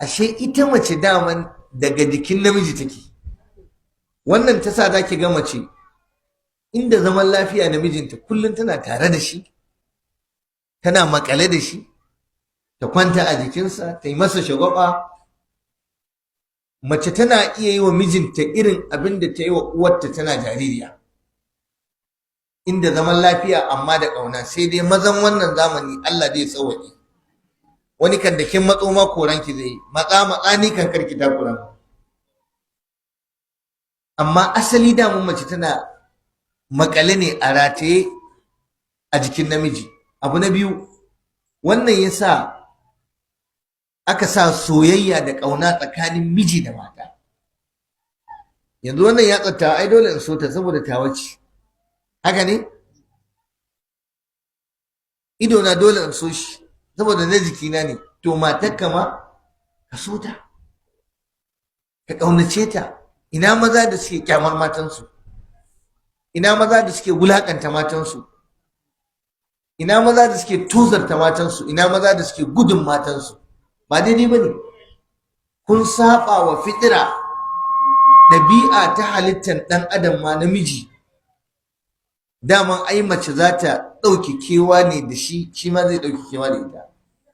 Ashe ita mace daman daga jikin namiji take. Wannan ta sa za ki ga mace inda zaman lafiya da mijinta, kullum tana tare da shi, tana makale da shi, ta kwanta a jikinsa, ta yi masa shagwaba. Mace tana iya yi wa mijinta irin abin da ta yi wa uwarta tana jaririya, inda zaman lafiya amma da ƙauna. Sai dai mazan wannan zamani, Allah zai tsawaƙe. Wani kan da kin matso ma koranki zai yi, "Matsa, matsa, ni kan karki takura." Amma asali da mun mace tana makale ne, a rataye a jikin namiji. Abu na biyu, wannan yasa aka sa soyayya da ƙauna tsakanin miji da mata. Yanzu wannan ya tsatta, ai dole in so ta saboda tawa ce. Haka ne? Ido na dole in so shi saboda na jikina ne. To, matarka ma ka so ta, ka ƙaunace ta. Ina maza da suke kyamar matansu? Ina maza da suke wulaƙanta matansu? Ina maza da suke tozarta matansu? Ina maza da suke gudun matansu? Ba daidai ba ne. Kun saba wa fitira, ɗabi'a ta halittar ɗan adam ma namiji. Daman ai mace za ta ɗauke kewa ne da shi, shi ma zai ɗauke kewa da ita.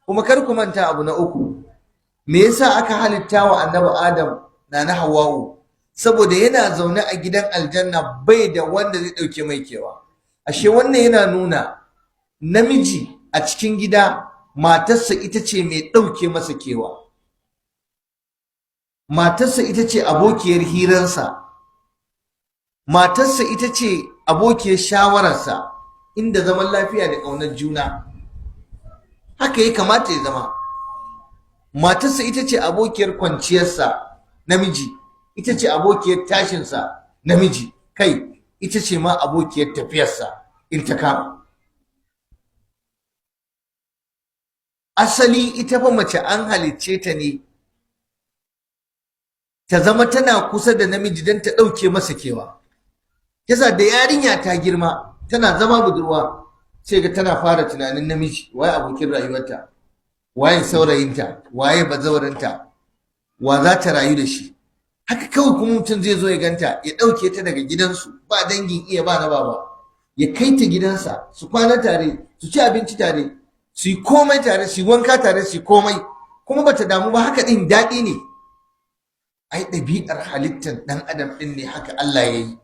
Kuma kar ku manta, abu na uku, me yasa aka halitta wa Annabi Adam na na Hawwa'u? Saboda yana zaune a gidan aljanna, bai da wanda zai ɗauke mai kewa. Ashe wannan yana nuna namiji a cikin gida, matarsa ita ce mai ɗauke masa kewa, matarsa ita ce abokiyar hiransa, matarsa ita ce abokiyar shawararsa, inda zaman lafiya da ƙaunar juna. Haka ya kamata ya zama. Matarsa ita ce abokiyar kwanciyarsa, namiji, ita ce abokiyar tashinsa, namiji, kai, ita ce ma abokiyar tafiyarsa in ta kama. Asali ita fa mace an halicce ta ne ta zama tana kusa da namiji don ta ɗauke masa kewa. Yasa da yarinya ta girma, tana zama budurwa, sai ga tana fara tunanin namiji. Waye abokin rayuwarta? Waye saurayinta? Waye bazawarinta? Wa za ta rayu da shi? Haka kawai kuma mutum zai zo ya ganta, ya ɗauke ta daga gidansu, ba dangin iya ba na baba, ya kai ta gidansa, su kwana tare, su ci abinci tare, su yi komai tare, su yi wanka tare, su yi komai, kuma bata damu ba. Haka ɗin daɗi ne. Ai ɗabi'ar halittar ɗan adam ɗin ne, haka Allah ya yi.